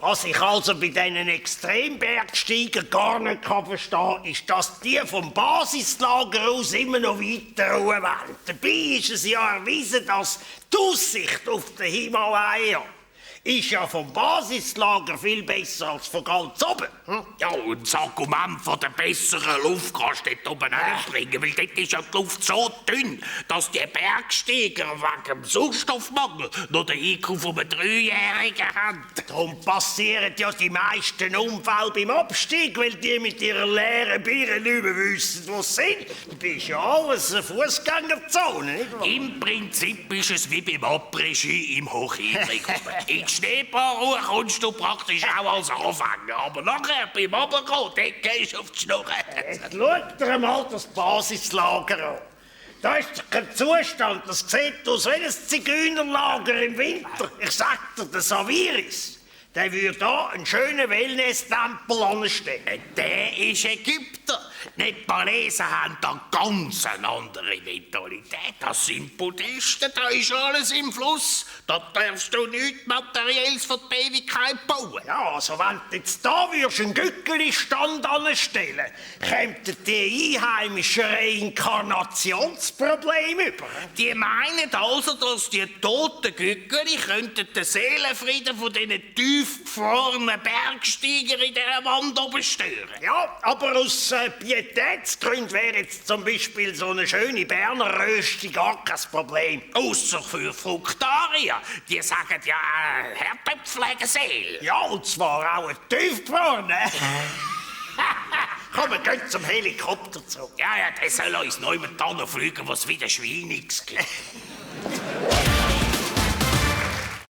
Was ich also bei diesen Extrembergsteigern gar nicht verstehen kann, ist, dass die vom Basislager aus immer noch weiter ruhen wollen. Dabei ist es ja erwiesen, dass die Aussicht auf den Himalaya ist ja vom Basislager viel besser als von ganz oben. Ja, und das Argument von der besseren Luft kannst du dort oben auch nicht bringen, weil dort ist ja die Luft so dünn, dass die Bergsteiger wegen dem Sauerstoffmangel noch den IQ von einem 3-Jährigen haben. Darum passieren ja die meisten Unfälle beim Abstieg, weil die mit ihrer leeren Birne nicht mehr wissen, wo sie sind. Das ist ja alles eine Fußgängerzone, nicht wahr? Im Prinzip ist es wie beim Après-Ski im Hochhedrig. In die Schneebarruhe kommst du praktisch auch als Anfänger, aber nachher beim Runtergehen, dort gehst du auf die Schnur. Jetzt schaut dir mal das Basislager an. Da ist doch kein Zustand, das sieht aus wie ein Zigeunerlager im Winter. Ich sag dir, der Saviris, der würde da einen schönen Wellness-Tempel anstellen. Der ist Ägypter. Die Nepalesen haben da ganz eine andere Mentalität. Das sind Buddhisten, da ist alles im Fluss. Da darfst du nichts Materielles für die Ewigkeit bauen. Ja, also wenn du jetzt da würdest einen Gückeli-Stand anstellen, kämpften die Einheimischen Reinkarnationsprobleme über. Die meinen also, dass die toten Gückeli könnten den Seelenfrieden von diesen tiefgefrorenen Bergsteigern in dieser Wand oben stören. Ja, aber aus Pietätsgründen wäre jetzt zum Beispiel so eine schöne Berner Rösti gar kein Problem. Ausser für Fruktarier. Die sagen ja Herdöpflegeseel. Ja, und zwar auch ein tiefgefrorene. Komm, wir gehen zum Helikopter zurück. Ja, der soll uns neu mit fliegen, was wieder Schweinix gibt.